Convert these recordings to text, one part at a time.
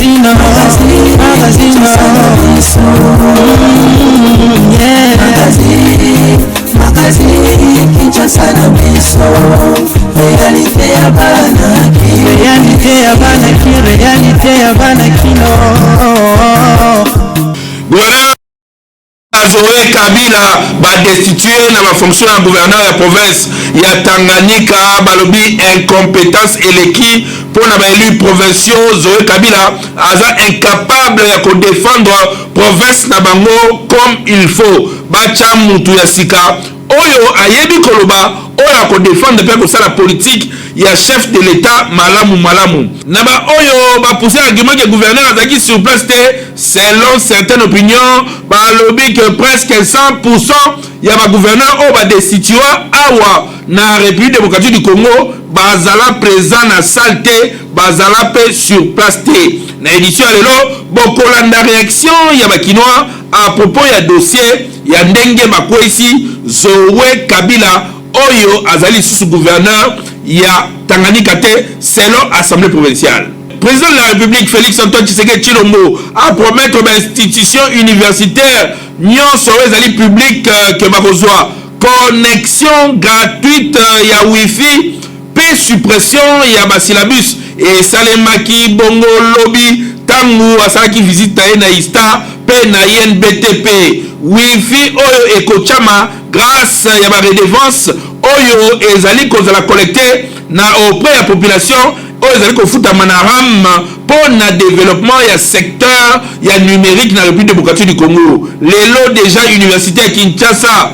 Magazine, magazine, yeah. Magazine, Kinshasa na biso, réalité ya bana Kin. Réalité ya bana Kin, réalité ya bana Kino. Gouverneur Zoé Kabila ba destituer na ba fonction ya gouverneur ya province ya Tanganyika, balobi incompétence eleki mpo na ba élus provinciaux. Zoé Kabila aza incapable ya ko défendre province na bango comme il faut. Batya mutu ya sika oyo ayebi koloba, oyo akodefendre mpe kosala politique ya chef de l'État malamu malamu. Na baoyo bapousse argument ke gouverneur azalaki sur place te, selon certaines opinions, balobi ke presque 100% ya bagouverneur oyo badestitua awa na République démocratique du Congo bazala présent na salle te, bazala mpe sur place te. Na édition ya lelo, bokolanda réaction ya bakinois à propos ya dossier ya ndenge bakweyisi Zoé Kabila oyo azali lisusu gouverneur ya Tanganyika te selon assemblée provinciale. Président de la République Félix Antoine Tshisekedi Tshilombo a promettre bainstitution universitaire nyonso oyo ezali publique ke bakozwa connexion gratuite ya wifi mpe suppression ya basyllabus. Esalemaki bongo lobi ntango asalaki visite na ye na ISTA mpe na INBTP. Wifi oyo ekotyama grâce ya baredevance oyo ezali kozala collecté na auprès ya population, oyo ezali kofutama na RAM mpo na développement ya secteur ya numérique na République démocratique du Congo. Lelo déjà, université ya Kinshasa,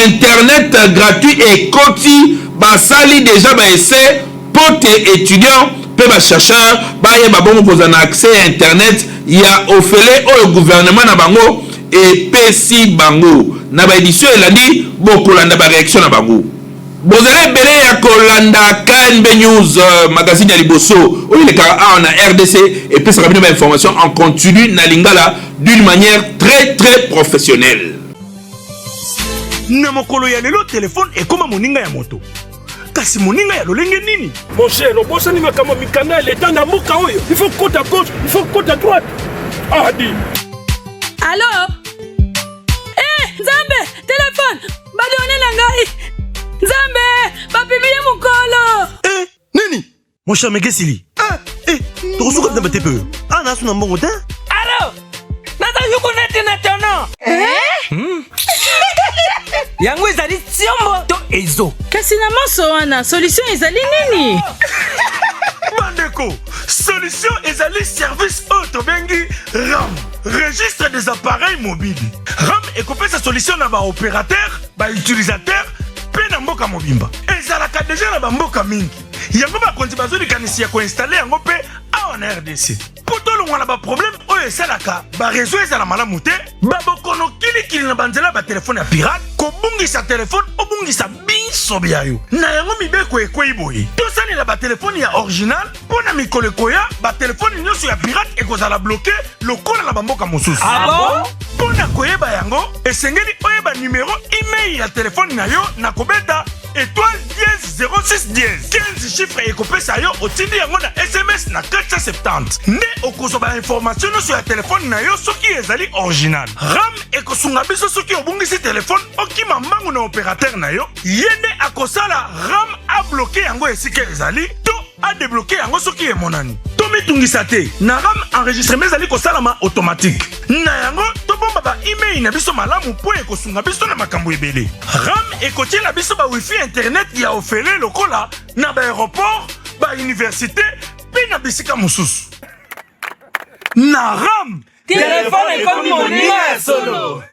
internet gratuit ekoti. Basali déjà baessai mpo te étudiant mpe bachercheur bayeba bongo kozala na accès ya internet ya ofele oyo gouvernement na bango epesi bango. Na baédition elandi, bokolanda baréaction na bango. Bozali ebele ya kolanda KNB News, magazine ya liboso oyo elekaka awa na RDC, epesaka bino bainformation en continu na lingala d'une manière très très professionnelle. Na mokolo ya lelo, telefone ekóma moninga ya moto, kasi moninga ya lolenge nini? Mon cher, obosani makambo mikanda ya leta na mboka oyo. Il faut kota gauche, il faut kota droite, adi. Alo, eh, Nzambe, telefone, badonnées na ngai! Nzambe, bapublier mokolo! Eh, nini, mon cher Megesili? Eh, tokosuka tina batepe oyo awa na asu na mbongo te. Alo, naza yuku neti na tono. Yango ezali tiombo to ezo. Kasi na maso wana, solution ezali nini? Bandeko, solution ezali service oyo tobengi RAM, registre des appareils mobiles. RAM ekopesa solution na baopérateur, bautilisateur mpe na mboka mobimba. Ezalaka deja na bamboka mingi. Yango bakonzi bazwi likanisi ya koinstaller yango mpe awa na RDC mpo tolongwa na baproblème oyo esalaka baréseau ezala malamu te, babokono kilikili na banzela ya batelefone ya pirate, kobungisa telefone, obungisa biso bya yo. Na yango mibeko ekwei boye: tosalela batelefone ya original mpo na mikolo ekoya, batelefone nyonso ya pirate ekozala bloqué lokola na bamboka mosusu. Ah bon? Mpo na koyeba yango, esengeli oyeba numero IMEI ya telefone na yo na kobeta étoile dièse 06 dièse. 15 chiffre ekopesa yo, otindi yango na SMS na 470 nde okozwa bainformation nyonso ya telefone na yo soki ezali original. RAM ekosunga biso soki obungisi telefone, okima mbangu na opérateur na yo. Ye nde akosala RAM, abloquer yango esika ezali to adébloquer yango soki emonani. Tomitungisa te, na RAM enregistrement ezali kosalama automatique. Na yango tobomba ba IMEI na biso malamu mpo ekosunga biso na makambo ebele. RAM ekotiela biso ba wifi internet ya ofele lokola na baaéroport, bauniversité mpe na bisika mosusu. Na RAM, telefone ekomi moninga ya solo.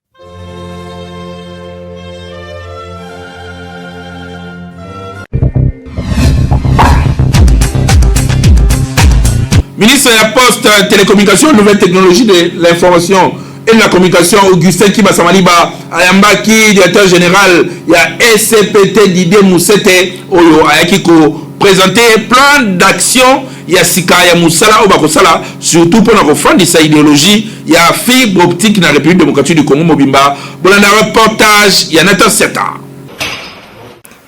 Ministre ya Poste, Télécommunication, Nouvelle Technologie de l'information et de la communication, Augustin Kibasa Maliba, ayambaki directeur général ya SCPT Didier Musete oyo ayaki ko présenter plan d'action ya sika ya mosala oyo bakosala, surtout mpona kofandisa idéologie ya fibre optique na République démocratique du Congo mobimba. Bolanda reportage ya Nathan Seta.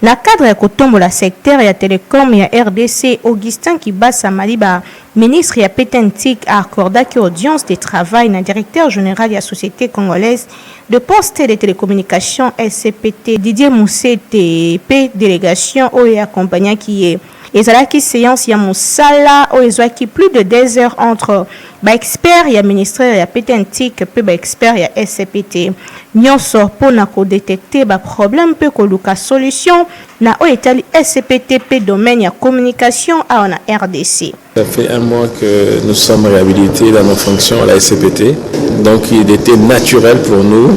Na cadre ya kotombola secteur ya telecom ya rdc, Augustin Kibasa Maliba, ministre ya PTNTIC a accordaki audience de travail na directeur general ya Societe congolaise de postes et de telecommunications, SCPT, Didier Musete mpe delegation oyo e accompagnaki ye. Ezalaki seance ya mosala oyo ezwaki plus de deux heures entre ba experts ya ministrère ya PTNTIC mpe ba experts ya SCPT. Nionso mpo na ko detecter ba problèmes mpe koluka solution na oyo etali SCPT mpe domaine ya communication awa na rdc. Ça fait un mois que nous sommes réhabilités dans nos fonctions à la SCPT, donc il était naturel pour nous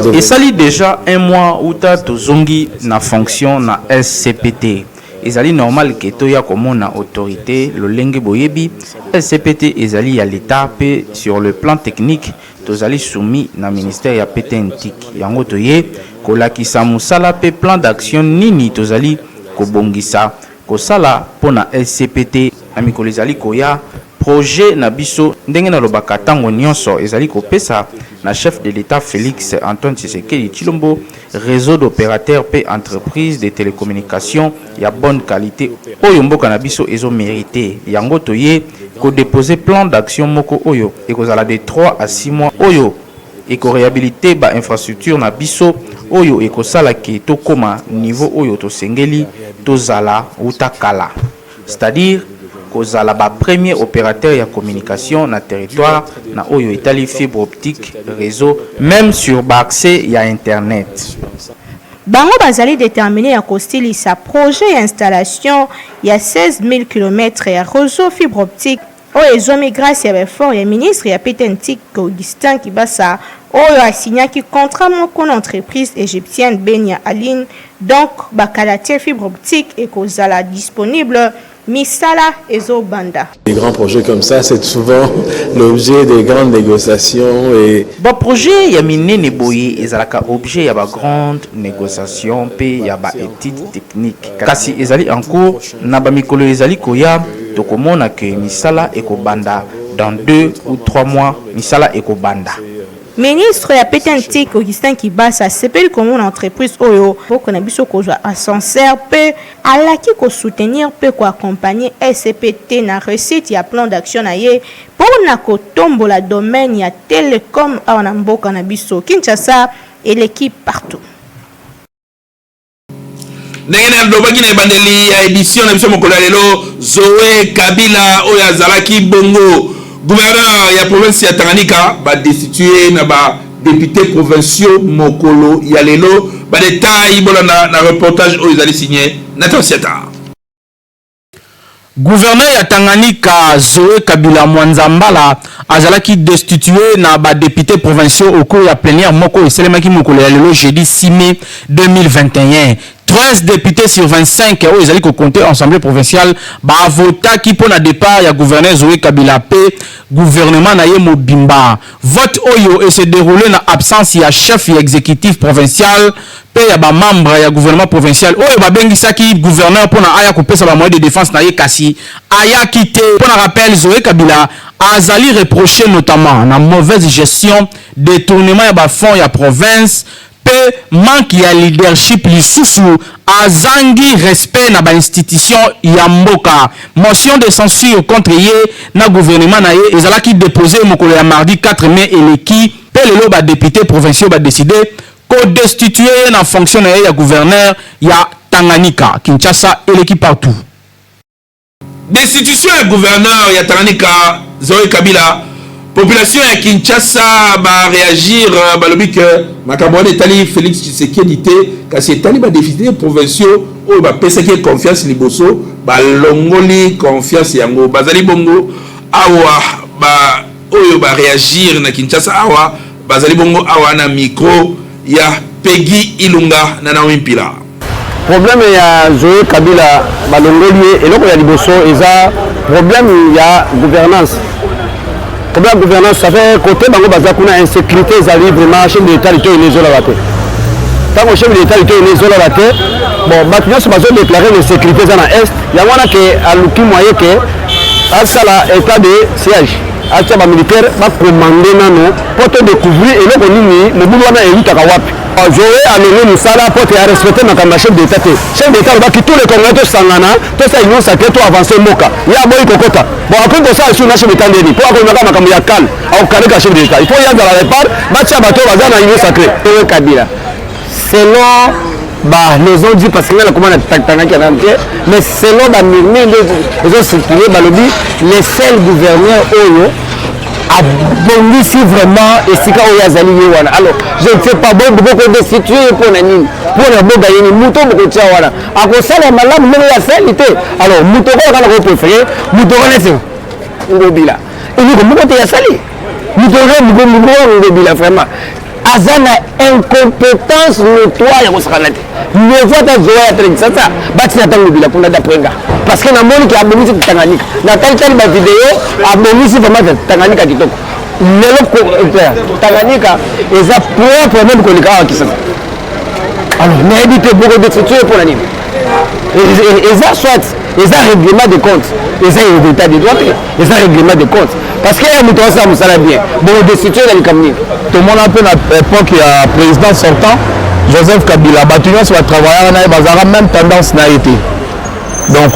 de. Esali dejà un mois wuta tozongi na fonction na SCPT. Ezali normal que toya komona autorite, lolenge boyebi, SCPT ezali ya l'Etat mpe sur le plan technique tozali soumis na ministère ya PTNTIC. Yango toye kolakisa mosala mpe plan d'action nini tozali kobongisa kosala mpo na SCPT na mikolo ezali koya. Projet na biso, ndenge nalobaka tango nionso, ezali kopesa na Chef de l'Etat Felix Antoine Tshisekedi Tshilombo reseau d'operateurs mpe entreprises de telecommunications ya bonne qualite oyo mboka na biso ezo meriter. Yango toye ko deposer plan d'action moko oyo ekozala de 3 à 6 mois oyo eko rehabiliter ba infrastructures na biso oyo ekosala que tokoma niveau oyo tosengeli tozala wuta kala. C'est-à-dire kozala ba premiers operateurs ya communication na territoire na oyo etali fibre optique, reseau, meme sur ba accès ya internet. Bango bazali determiner ya kosilisa projet ya installation ya 16.000 kilomètres ya reseau fibre optique oyo ezwami grace ya ba efforts ya ministre ya PTNTIC Augustin Kibasa oyo a signaki contrat moko na entreprise egyptienne Benia Aline, donc ba kala te fibre optique ekozala disponible, misala ezo banda. Des grands projets comme ça, c'est souvent l'objet des grandes négociations et. Ba projets ya minene boye ezalaka objet ya ba grandes négociations mpe ya ba etudes techniques. Kasi ezali en cours, na ba mikolo ezali koya tokomona que misala ekobanda dans deux ou trois mois misala ekobanda. Ministre ya PTNTIC Augustin Kibasa asepeli komona entreprise oyo mboka na biso kozwa ascenseur mpe alaki ko soutenir mpe ko accompagner SCPT na reussite ya plan d'action na ye mpo na kotombola domaine ya telecom awa na mboka na biso. Kinshasa eleki partout. Ndenge nalobaki na ebandeli ya edition na biso mokolo ya lelo, Zoe Kabila oyo azalaki bongo gouverneur ya province ya Tanganyika ba destituer na ba deputes provinciaux mokolo ya lelo. Ba details bolanda na reportage oyo ezali signé Nathan Siata. Gouverneur ya Tanganyika, Zoe Kabila Mwanzambala azalaki destituer na ba deputes provinciaux au cours ya plenière moko esalemaki mokolo ya lelo jeudi 6 mai 2021. 13 deputes sur 25 oyo ezali ko compter Assemblee provinciale ba votaki mpo na depart ya gouverneur Zoe Kabila mpe gouvernement na ye mobimba. Vote oyo e se derouler na absence ya chef ya executif provincial mpe ya ba membres ya gouvernement provincial oyo babengisaki gouverneur mpo na aya kopesa ba moyens de defense na ye kasi ayaki te. Mpo na rappel, Zoe Kabila azali reprocher notamment na mauvaise gestion, detournement ya ba fonds ya province mpe manque ya leadership lisusu azangi respect na ba institutions ya mboka. Motion de censure contre ye na gouvernement na ye ezalaki deposer mokolo ya mardi 4 mai eleki mpe lelo ba deputes provinciaux ba decider Ko destituer ye na fonction na ye ya gouverneur ya Tanganyika. Kinshasa eleki partout. Destitution ya gouverneur ya Tanganyika Zoe Kabila, population ya Kinshasa ba reagir, balobi que makambo wana etali Felix Tshisekedi te, kasi etali ba deputes provinciaux oyo bapesaki ye confiance liboso, balongoli confiance yango. Bazali bongo awa ba oyo ba reagir na Kinshasa awa bazali bongo awa na micro ya Peggy Ilunga na Naomi Mpila. Problème ya Zoe Kabila balongoli ye, eloko ya liboso eza problème ya gouvernance. Problème ya gouvernance, ça fait côté bango baza kuna insécurité ezali vraiment chef de l'État litoyi ne ezolala te. Ntango chef de l'État litoyi ne ezolala te, bon bato nyonso bazo déclarer l'insécurité eza na est, yango wana ke aluki moyen ke asala état de siège atia ba militaire ba commande nano mpo to découvrir eloko nini mobulu wana ewutaka wapi. Zoe alongwe mosala mpo te arespecte makambo ya chef d'etat te. Chef d'etat alobaki tous les congolais tosangana tosala union sacrée to avance mboka. Ye aboyi kokota. Bon akoki kosala lisusu na chef d'etat ndeni mpo akolobaka makambo ya kale akokaleka chef d'etat. Il faut ye azala repart batia bato oyo baza na union sacrée. Zoe Kabila selon ba les ont dit parce que nga nakoma na tangaki ya te mais selon ba murmure nde ezo circuler balobi le seul gouverneur oyo abongisi vraiment esika oyo azali ye wana. Alors je ne sais pas, bokodestitue ye mpo na nini, mpo na boga ye nini? Moto oyo bokotia wana akosala malamu ndenge oyo asali te. Alors moto okoyo kaka kopréféré moto wana neti Ngobila, eloko moko te asali. Moto oyo Ngobila vraiment aza na incompétence notoire ya kosakana te. Mieux ata Zoe ya Kinshasa batina ata Ngobila kuna d'après nga, parce que namoni ke abongisi Tanganyika. Natalitali bavideo, abongisi vraiment Tanganyika kitoko. Lelo Tanganyika eza propre même koleka awa Kinshasa. Alors nayebi te bokodestitue mpo na nini. Eza soit eza règlement de compte, eza état de droit te, eza règlement de compte, parce que ya moto asala mosala bien, bokodestitue na likambo nini? Tomona mpe na époque ya président sortant Joseph Kabila, bato nyonso batravaillaka na ye bazalaka même tendance na ye te. Donc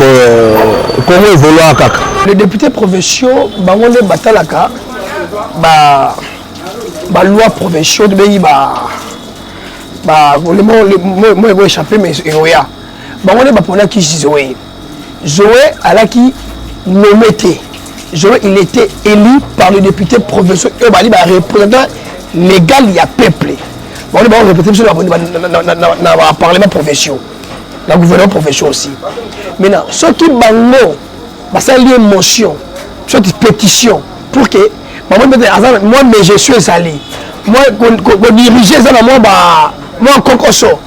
Congo évoluaka kaka. Les députés provinciaux, bango nde batalaka ba baloi provinciaux, tobengi ba ba le mot eko échappé, mais eoya bango nde baponaki Zoé. Zoé alaki nommé te. Zoé, il était élu par le député provinciaux oyo bali bareprésentant légal ya peuple. Bango nde bango représente biso na baparlement provinciaux, na gouvernement provinciaux aussi. Maintenant, soki bango basali ye motion soit pétition pour que bango mpe aza mwa mégestion, ezali mwa kodirige, eza na mwa ba mwa kokoso,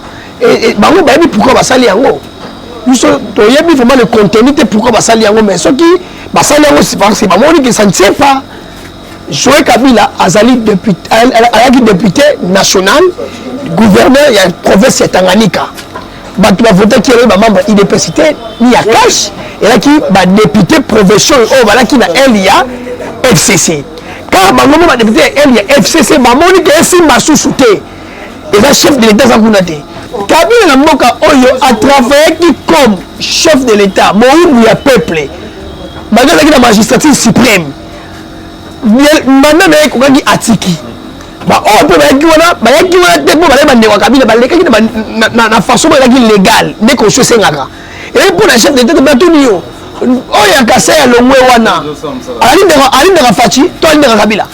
bango bayebi pourquoi basali yango. Biso toyebi vraiment le contenu te, pourquoi basali yango, mais soki basali yango, parce que bamoni que ça ne tient pas. Joe Kabila azali député, ayaki député national, gouverneur ya province ya Tanganyika. Bato bavotaki yango bamembre UDPS te ni ya CACH, elaki badéputé provinciaux oyo balaki na aile ya FCC. Kaka bango mo badéputé ya aile ya FCC bamoni ke esimba susu te, eza chef de l'état aza kuna te. Kabila na mboka oyo atravaillaki comme chef de l'état, moyibu ya peuple, bango azalaki na magistrature suprême. Mandat na ye ekokaki, atiki. Baoyo mpe bayaki wana, bayaki wana te mpo balaki bandeko ya Kabila, balekaki na façon moko ezalaki légal nde constitution esengaka. Ezali mpo na chef de l'état. Batuni yo, oyo ya Kasai ya longwe wana alindaka Fatshi to alindaka Kabila?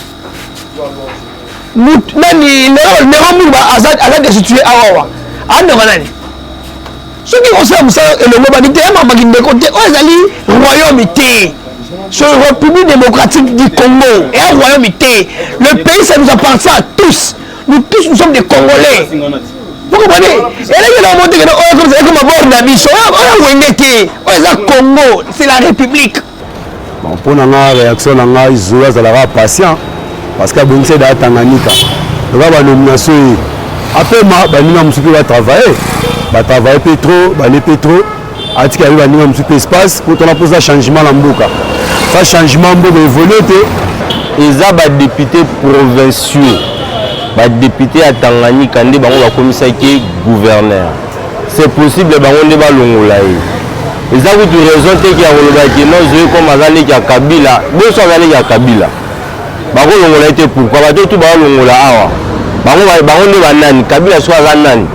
Nani lero Muluba aza destitué awawa, alindaka nani? Soki kosala mosala elongo bani te, yamambaki ndeko te. Oyo ezali royaume te, c'est République démocratique du Congo et un royaume te. Le pays, ça nous appartient à tous. Nous tous, nous sommes des Congolais, vous comprenez? Eleki na mote kende oyo comme ezali koma bord na biso, oyo wenge te, oyo eza Congo, c'est la République. Bon, mpo na nga, réaction na ngai, Zoe azalaka patient parce que abongisi eda Tanganyika loka banomination ye apema baninga mosusu mpe batravaille, batravaille mpe trop, bale mpe trop, atika ye baninga mosusu mpe espace mpo tona mposa changement na mboka. Sa changement, mboka évolue te. Eza badéputé provinciaux, badéputé ya Tanganyika nde bango bakomisaki gouverneur. C'est possible bango nde balongola ye. Eza kutu raison te ke ya koloba ke non, Zoe comme aza leki ya Kabila. Boso aza leki ya Kabila, bakolongola ye te. Pourquoi bato tu baolongola awa? Bango, bango nde banani? Kabila soki aza nani?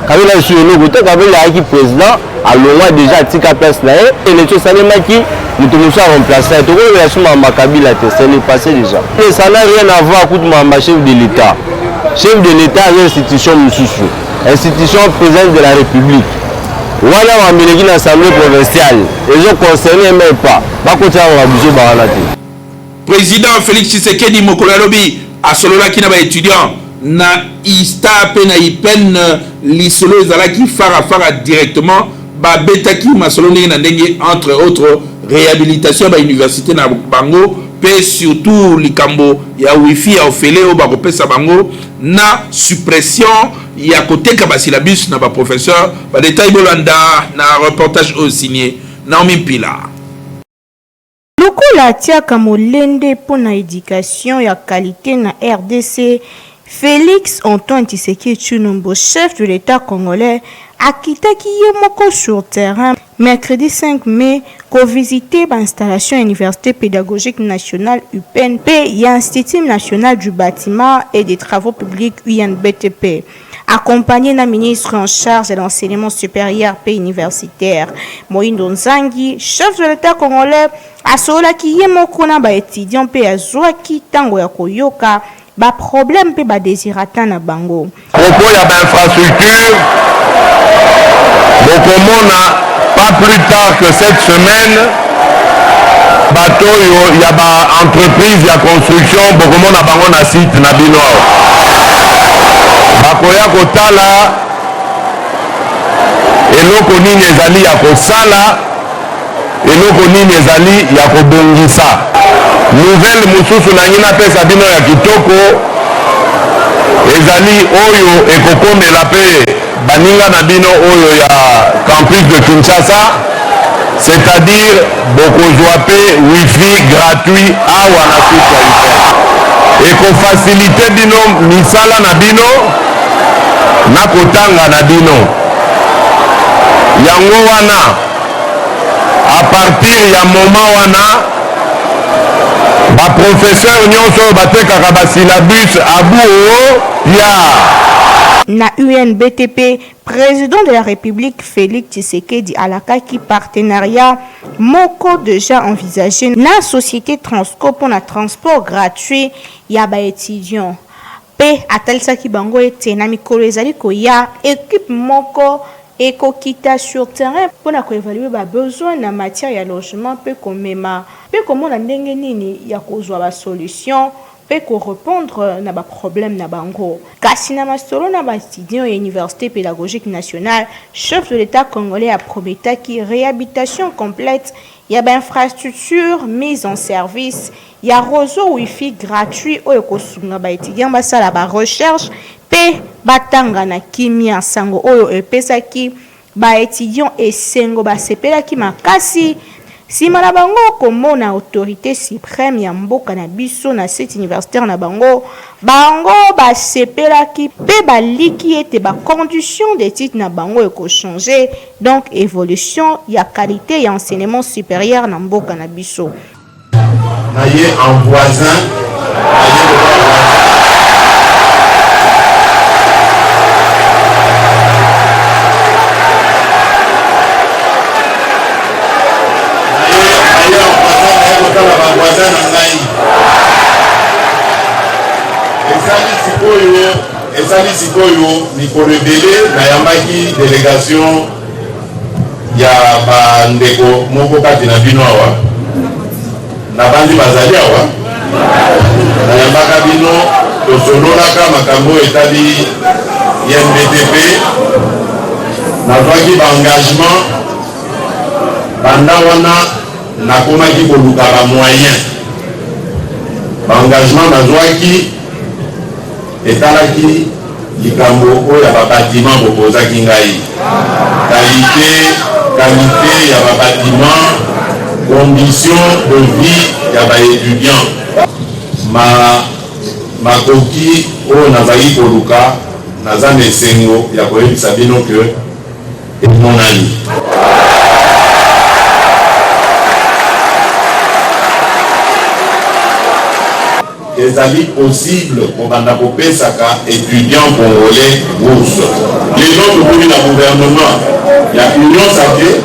Kabila esu eloko te. Kabila ayaki président, alongwa déjà, atika place na ye. Élection esalemaki, moto mosusu aremplace ye. Tokolobela su makambo ya Kabila te, c'est le passé déjà et ça n'a rien à voir kutu makambo ya chef de l'état. Chef de l'état aza institution mosusu, institution président de la République wana. Makambo eleki na assemblée provinciale ezoconcerne même pas, bakotia yango biso bawana te. Président Félix Tshisekedi mokolo alobi asololaki na baétudiant na ISTA mpe na IPN. Lisolo ezalaki fara-fara directement, babetaki masolo ndenge na ndenge, entre autres réhabilitation ya bauniversité na bango mpe surtout likambo ya wifi ya ofele oyo bakopesa bango na suppression ya koteka basyllabus na baprofesseur. Badetail bolanda na reportage oyo signé Naomi Mpila. Lokola atiaka molende mpo na éducation ya qualité na RDC. Felix Antoine Tshisekedi Tshilombo, chef de l'Etat congolais, akitaki ye moko sur terrain mercredi 5 mai ko visiter ba installations ya Universite pedagogique nationale, UPN, mpe ya Institut national du batiment et des travaux publics, INBTP, accompagné na ministre en charge ya l'enseignement supérieur mpe universitaire, Moyindo Nzangi. Chef de l'Etat congolais asololaki ye moko na ba etudiants mpe azwaki tango ya koyoka Ba problèmes mpe ba desirata na bango. Propos ya ba infrastructures, bokomona pas plus tard que cette semaine bato oyo ya ba entreprises ya construction bokomona bango na site na bino awa, bakoya kotala eloko nini ezali ya kosala. Eloko nini ezali ya kobongisa? Nouvelle mosusu nalingi napesa bino ya kitoko ezali oyo ekokomela mpe baninga na bino oyo ya campus de Kinshasa, c'est-à-dire bokozwa mpe wifi gratuit awa na site ya UPN. Ekofacilite bino misala na bino na kotanga na bino. Yango wana A partir ya moment wana, ba professeurs nionso oyo batekaka ba syllabus abuo piaa. Na UNBTP, president de la Republique Felix Tshisekedi alakaki partenariat moko dejà envisage na societe Transco mpo na transport gratuit ya ba etudiants mpe atalisaki bango ete na mikolo ezali koya equipe moko Ekokita sur terrain mpo na ko evaluer ba besoins na matière ya logement mpe komema mpe komona ndenge nini ya kozua ba solutions mpe ko repondre na ba problèmes na bango. Kasi na masolo na ba etudiants ya Universite pedagogique nationale, chef de l'Etat congolais a prometaki rehabitation complète ya ba infrastructures mises en service ya reseau wifi gratuit oyo ekosunga ba etudiants basala ba recherches mpe batanga na kimia. Nsango oyo epesaki ba etudiants esengo, basepelaki makasi nsima na bango komona autorite supreme ya mboka na biso na site universitaire na bango. Bango basepelaki mpe baliki ete ba conditions d'etudes na bango eko changer, donc evolution ya qualite ya enseignement superieur na mboka na biso. Na ye en voisin, na ye lokola voisin. Na ye, na ye en voisin, na ye kotala ba voisin na ngai. Esali sikoyo, esali sikoyo mikolo ebele nayambaki delegation ya ba ndeko moko kati na bino awa, nabanzi bazali awa, nayambaka bino, tosololaka makambo oyo etali INBTP, nazwaki ba engagement banda wana nakomaki koluka ba moyen, ba engagement nazwaki Etalaki likambo oyo ya ba batiment bopozaki ngai, qualite, qualite ya ba batiment, condition de vie ya ba etudiants. Ma makoki oyo nazalaki koluka, naza na esengo ya koyebisa bino que emonani. Ezali possible kobanda kopesaka etudiant congolais bourse. Lelo tokomi na gouvernement ya union sacree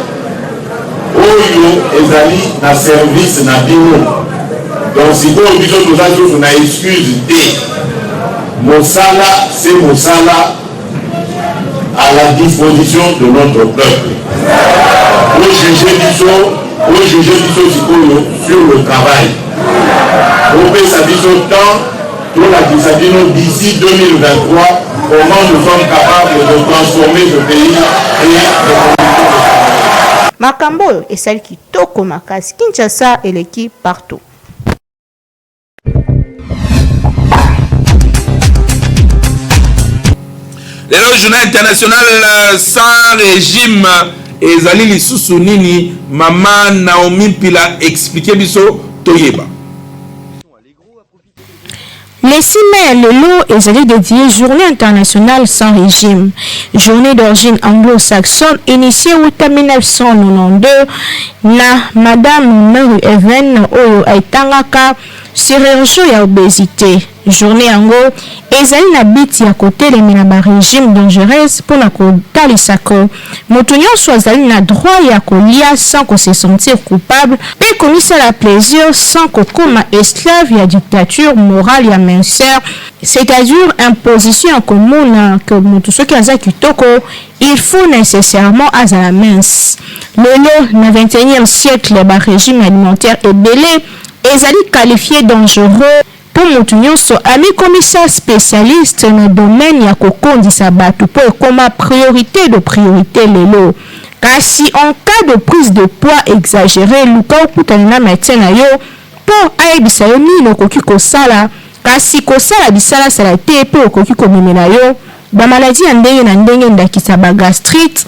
oyo ezali na service na bino. Donc sikoyo biso toza lisusu na excuse te. Mosala se mosala à la disposition de notre peuple. Bo juger biso, bo juger biso sikoyo sur le travail. Bopesa biso temps tolakisa bino d'ici 2023 comment nous sommes capables de transformer ce pays et de Makambo oyo esali kitoko makasi. Kinshasa eleki partout. Lelo journée internationale euh, sans régime ezali lisusu nini? Mama Naomi Mpila explique biso toyeba. Le 6 mai ya lelo ezali dedie Journee internationale sans regime, journee d'origine anglo-saxonne initiee wuta 1992 na Madame Mary Even oyo etangaka chirurgie ya obesite. Journee yango ezali na but ya kotelemela ba regimes dangereuses mpo na kotalisa que moto nionso azali na droit ya kolia sans ko se sentir coupable mpe komisala plaisir sans kokoma esclave ya dictature morale ya minceur, c'est-à-dire imposition ya komona que moto soki aza kitoko il faut necessairement azala mince. Lelo na 21e siècle ba regimes alimentaires ebele ezali qualifies dangereux Mpo moto nyonso amikomisa specialiste na domaine ya kokondisa bato mpo ekoma priorite de priorite lelo. Kasi en cas de prise de poids exagere luka okutana na medecin na yo mpo ayebisa yo nini okoki kosala kasi kosala bisalasala te mpo ekoki komemela yo ba maladies ya ndenge na ndenge ndakisa ba gastrite,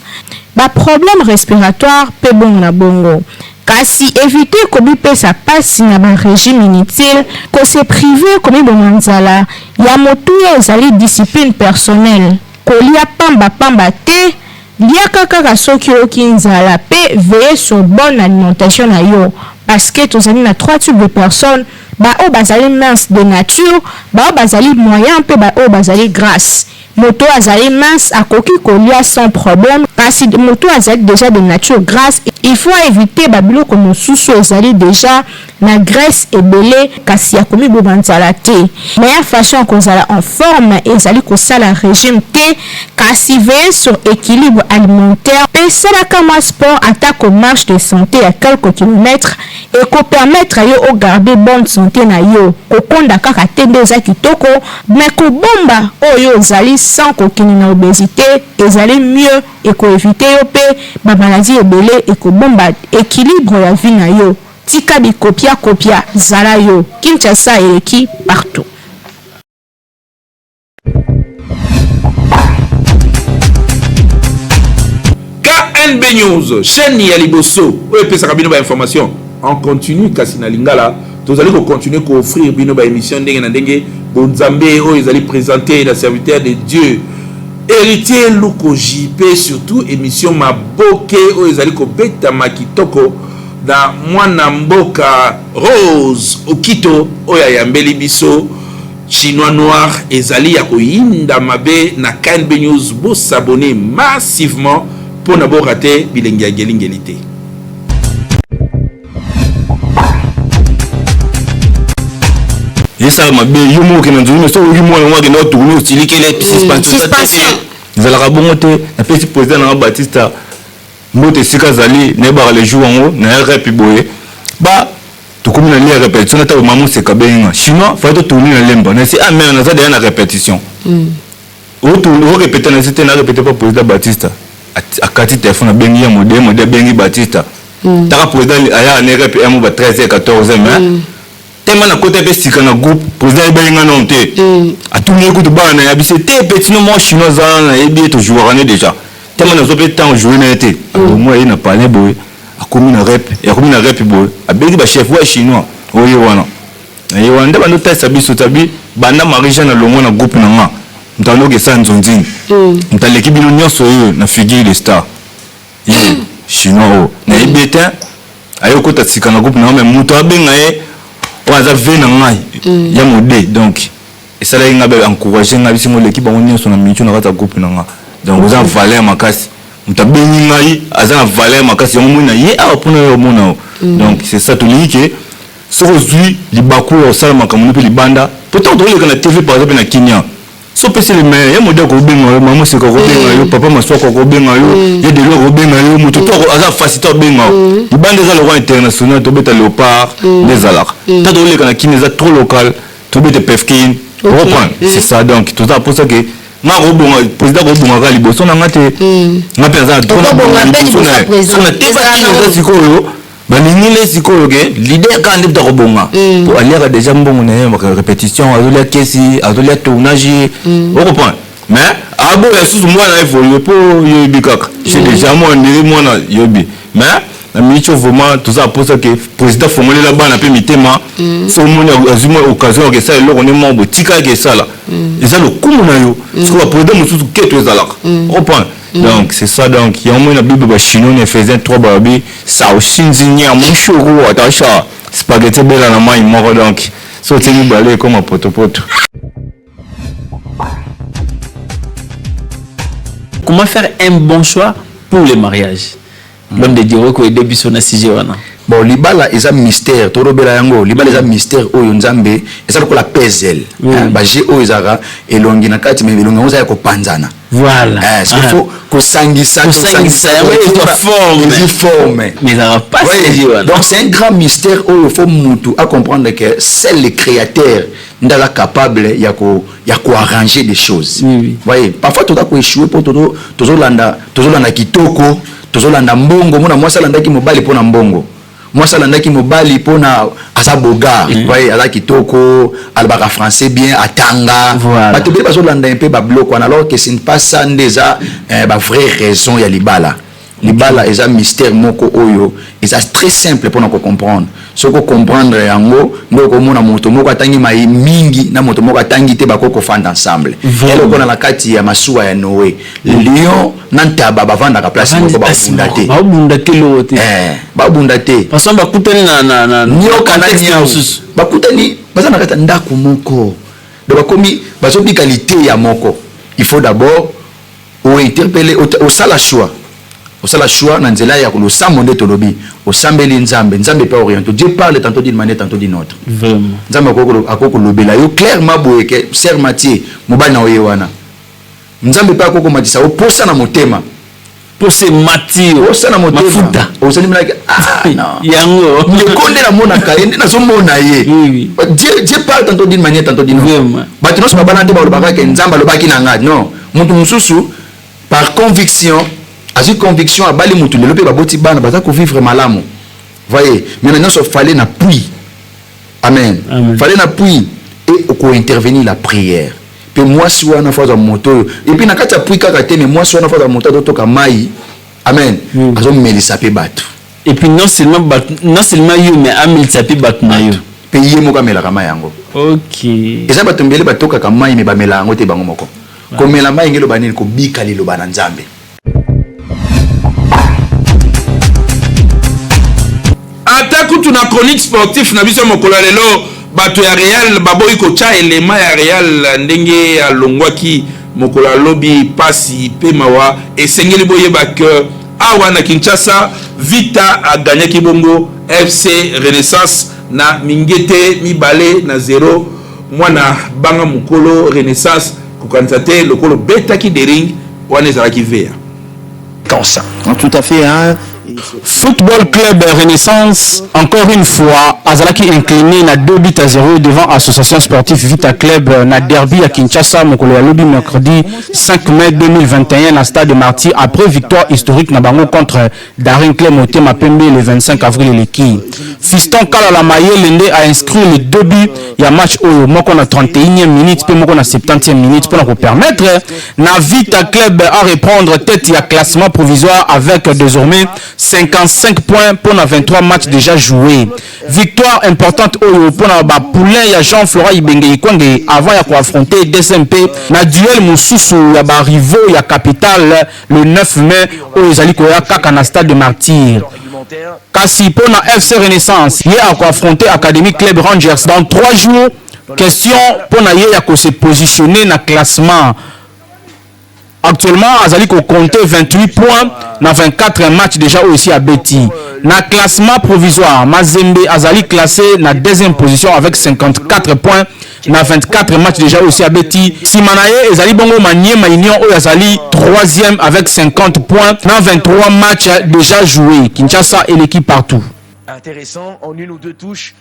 ba problèmes respiratoires mpe bongo na bongo. Kasi eviter komipesa pasi na ba regimes inutiles, ko se priver, komiboma nzala, ya motuya ezali discipline personnelle, kolia pamba pamba te, liaka kaka soki oyoki nzala pe veiller sur bonne alimentation na yo parce que tozali na trois types de personnes, ba oyo bazali mince de nature, ba oyo bazali moyen pe ba oyo bazali grasse. Moto oyo azali mince akoki kolia sans problème kasi moto oyo azali dejà de nature grasse il faut a eviter ba biloko mosusu oyo ezali dejà na graisse ebele kasi ya komiboma nzala te. Meilleure façon ya kozala en forme ezali kosala regime te kasi veiller sur equilibre alimentaire pe salaka mwa sport atako marche de sante ya quelques kilomètres Eko permettre yo o garder bonne sante na yo. Kokonda kaka te nde eza kitoko, mais kobomba oyo ozali sans kokende na obesite ezali mieux, eko eviter yo pe ba maladies ebele, ekobomba equilibre ya vie na yo. Tika bikopia kopia, zala yo. Kinshasa eleki partout. KNB News, chaîne ya liboso oyo epesaka bino ba information en continu kasi na lingala. Tozali ko continuer ko offrir bino ba émission ndenge na ndenge. Bonzambe oyo ezali présenté na serviteur de Dieu Héritier Lukoji, pe surtout émission Maboke oyo ezali kobetama kitoko na mwana mboka Rose Okito oyo ayambeli biso Chinois noir ezali ya koyinda mabe na KNB News bo s'abonner massivement pona bo rater bilengi ya ngelingeli te. Esala mabe yo moko okenda nzonzi mais soki oyoki mwana yango akenda otourne otilikele suspension ezalaka bongo te. Napesi président nanga Batista mbote esika azali, nayebaka le jour yango naya rep boye ba Tokomi na lieu ya repetition na tango mama Moseka abengi nga chinois fallait to tourner na Lemba na si ah mère naza dejà na repetition o tourner o repeter na si te na repeter pa president Batista akati telephone abengi ya mode mode abengi Batista taka president aya na rep ya mo ba 13h 14h mais tellement na kota pe sika na groupe president ayebaki nga nanu te atuni ye kutu bana na ye abisi te petit no moko chinois aza wana nayebi ye tojouaka ne dejà tellement nazwa pe temps jouer na ye te alongwa ye na palais boye Akomi na rep, akomi na rep boye, abengi ba chef wa chinois, oye wana. Na ye wana nde bando talisa biso tabi banda Marie Jeanne alongwa na groupe na nga. Moto anoki esa nzonzing. Moto aleki bino nyonso oyo na figure de star. Ye chinois oyo. Na yebi ye te. Aye okota sika na groupe na nga mais moto abenga ye oyo aza ve na ngai ya mode donc esalaki nga be encourager nga biso moleki bango nyonso na mincho na kati ya groupe na nga. Donc oza valeur makasi. Moto abengi ngai aza na valeur makasi yango omoni na ye awa mpona yo omona yo. Donc c'est ça tolingi ke soki ozwi libaku ya kosala makambo no mpe libanda po ntango tokoleka na TV par exemple na Kenya so opesi le meilleur ya mode akobenga yo, mama Moseka akobenga yo, papa Maswako akobenga yo, ye Delo akobenga yo, moto to aza facilité abenga yo. Libanda eza lokola international tobeta Leopard nde ezalaka. Ntango tokoleka na Kenya eza trop local tobeta Pefkin, okoprendre c'est ça donc toza na mposa ke nga kobonga président kobonga kaka liboso na nga te nga mpe naza na droit nabonga liboso na ye soki na teva kino eza sikoyo balingi nde sikoyo ke leader kaka nde moto akobonga po aliaka déjà mbongo na ye répétition azolia kesi azolia tournage okoprendre mais aboya susu mwana evolue po yoyebi kaka c'est déjà mwana ndenge mwana yoyebi mais. Na minute oyo vraiment toza na posa ke président afongolela bana mpe mitema. Soki omoni azwi mwa occasion ya kesala eloko nde moko boye, tika yake esala. Eza lokumu na yo. Soki ba président mosusu keto ezalaka. Comprendre? Donc c'est ça donc yango moi na bible ba chinois na Ephésiens 3 balobi saushinzi nyamu shuru atasha spaghetti ebela na mai moko donc so otie mibale ekoma potopoto. Comment faire un bon choix pour le mariage? L'homme de Dieu oko aider biso na sujet wana. Bon, libala eza mystère, tolobela yango. Libala eza mystère oyo Nzambe eza lokola puzzle. Hein, ba jeu oyo ezalaka elongi na kati mais elongi yango eza ya kopanzana. Voilà. Eh, ce qu'il faut kosangisa Kosangisa yango ezwa forme. Ezwi forme. Mais ezalaka pasi Ouais. jeu wana. Donc c'est un grand mystère oyo faut mutu a comprendre que seul le créateur nde aza capable ya ko ya ko arranger des choses. Voyez, parfois toza ko échouer po tozo tozolanda tozolanda kitoko, tozolanda mbongo, mona mwasi alandaki mobali mpo na mbongo. Mwasi alandaki mobali mpo na aza bogar, voyez, aza kitoko, alobaka français bien, atanga. Bato ebele bazolanda un peu ba biloko wana alors que ce n'est pas ça nde eza eh, ba vraie raison ya libala. Libala eza mystère moko oyo eza très simple pona ko comprendre. Soki o comprendre yango nde okomona moto moko atangi maye mingi na moto moko atangi te bakoki kofanda ensemble. Eloko na na kati ya masuwa ya Noe, lion na ntaba bavandaka place moko babunda te. Babunda te eloko te. Eh, babunda te. Parce que bakutani na na na nyoka na contexte niau. mosusu. Bakutani baza na kati ya ndako moko. Donc bakomi bazobika liteya moko. Il faut d'abord o interpeller, osala choix. Osala choix na nzela ya losambo nde tolobi. Osambeli Nzambe, Nzambe pe oriente. Dieu parle tantôt d'une manière, tantôt d'une autre. Vraiment. Nzambe akoki kolobela yo clairement boye ke sœur Mathieu, mobali na oye wana. Nzambe pe akoki komatisa yo posa na motema. Posa emati yo. Posa na motema. Mafuta. Osali melaki, ah, non. Yango. Ndeko nde namonaka ye, nde nazomona ye. Oui, oui. Dieu, Dieu parle tantôt d'une manière, tantôt d'une autre. Vraiment. Bato nyonso babala nde balobaka ke Nzambe alobaki na nga. Non. Moto mosusu, par conviction, azwi conviction, abali motu lelo mpe baboti bana, baza kovivre malamu. Voyez, mais na nyonso fallait na puits. Amen. Amen. Fallait na puits et oko intervenir la prière. Pe mwasi wana faut azwa moto oyo. Et puis na kati ya puits kaka te, mais mwasi wana faut azwa moto azotoka mai. Amen. Azomelisa pe bato. Et puis non seulement bato, non seulement yo mais amelisa pe bato na yo. Pe ye moko amelaka mai yango. OK. Eza bato mbele batokaka mai mais bamela yango te bango moko. Komela mai ngeloba nini? Kobika liloba na Nzambe. Ata kutu na chronique sportif na biso ya mokolo ya lelo, bato ya Real baboyi kotya elema ya Real ndenge alongwaki mokolo ya lobi. Pasi pe mawa, esengeli boyeba que awa na Kinshasa, Vita a gagnaki bongo FC Renaissance na mingete 2-0. Mwana banga mokolo Renaissance kokanisa te lokolo betaki Daring wana ezalaki vea. Cancer. Tout à fait, hein. Football Club Renaissance, encore une fois, azalaki incliné na 2 buts à 0 devant Association Sportive Vita Club na derby ya Kinshasa mokolo ya lobi mercredi 5 mai 2021 na stade Martyrs après victoire historique na bango contre Daring Club Motema Pembe le 25 avril eleki. Fiston Kalala Mayele nde a inscrit les 2 buts ya match oyo, moko na 31e minute pe moko na 70e minute pona ko permettre na Vita Club a reprendre tête ya classement provisoire avec désormais 55 points pona 23 matchs déjà joués. Victoire importante oyo pona ba poulains ya Jean-Florent Ibenge Ikwange avant ya ko affronter DSMP na duel mosusu ya ba rivaux ya capitale le 9 mai oyo ezali koya kaka na stade de Martyrs. Kasi pona FC Renaissance, ye ako affronter Académie Club Rangers dans 3 jours. Question pona ye ya ko se positionner na classement. Actuellement azali ko compter 28 points na 24 matchs déjà oyo esi abeti. Na classement provisoire, Mazembe azali classé na deuxième position avec 54 points na 24 matchs déjà oyo esi abeti. Sima na ye ezali bongo Maniema Union oyo azali troisième avec 50 points na 23 matchs déjà joués. Kinshasa eleki partout. Intéressant en une ou deux touches.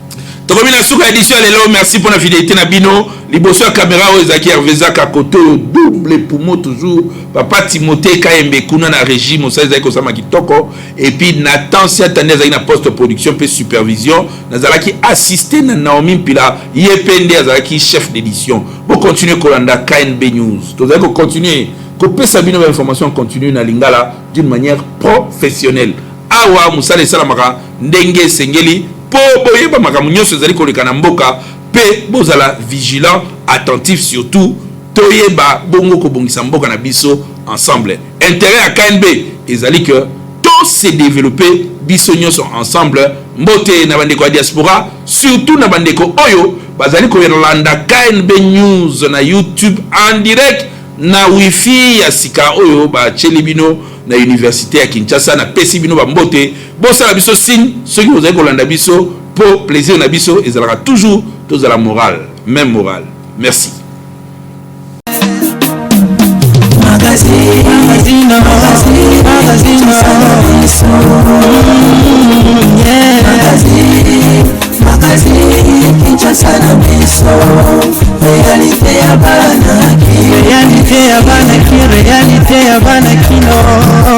Tokomi na suka édition ya lelo. Merci pour la fidélité na bino. Liboso ya caméra oyo ezalaki Hervé Zaka, koto oyo double poumon toujours. Papa Timothée Kayembe kuna na régie, mosala ezalaki kosama kitoko. Et puis Nathan Siatani azalaki na poste production pe supervision. Nazalaki assisté na Naomi Mpila, ye pe nde azalaki chef d'édition. Bo continuer kolanda KNB News. Tozali ko continuer kopesa bino ba information en continu na Lingala d'une manière professionnelle. Awa mosala esalamaka ndenge esengeli mpo boyeba makambo nyonso ezali koleka na mboka mpe bozala vigilant, attentif surtout toyeba bongo kobongisa mboka na biso ensemble. Intérêt ya KNB ezali que to se développer biso nyonso ensemble. Mbote na bandeko ya diaspora, surtout na bandeko oyo bazali kolanda KNB News na YouTube en direct na wifi ya sika oyo batieli bino na université ya Kinshasa. Napesi bino bambote, bosala biso signe soki bozali kolanda biso, po plaisir na biso ezalaka toujours tozala moral, même moral. Merci. Réalité ya bana, réalité ya bana, réalité ya bana kino.